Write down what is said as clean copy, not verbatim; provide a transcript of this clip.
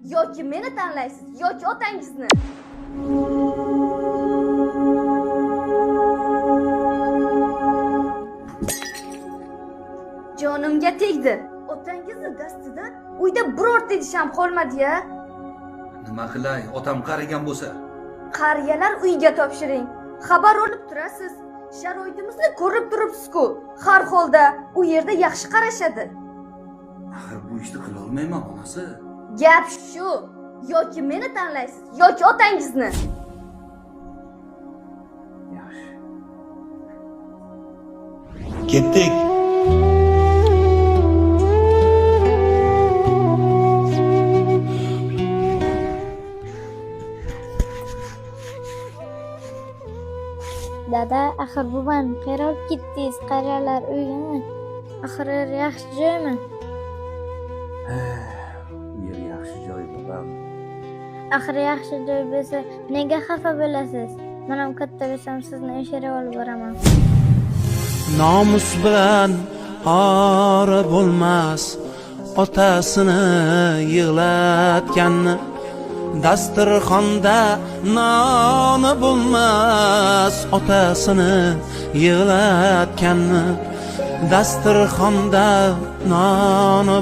Yoki meni tanlaysiz, yoki otangizni. Jonimga tegdi. Otangizni dastidan uyda birorta idish ham qolmadi-ya. Nima qilay, otam qarigan bo'lsa. Qariyalar uyiga topshiring. Xabar olib turasiz. Sharoitimizni ko'rib turibsiz-ku. Har holda u yerda yaxshi qarashadi. Axir bu ishni qilolmayman, onasi. Gap shu. Yoki meni tanlaysiz, yoki otangizni. Yaxshi. Ketdik. Dada, axir buvani qayerga olib ketdingiz? Qariyalar uyigami? Axir u yer yaxshi joymi? U yer yaxshi joy, bolam. Axir yaxshi joy bo'lsa, nega xafa bo'lasiz? Men ham katta bo'lsam sizni o'sha yerga olib boraman. Nomus bilan ori bo'lmas otasini yig'latganni, dasturxonda noni bo'lmas otasini yig'latganni, dasturxonda noni.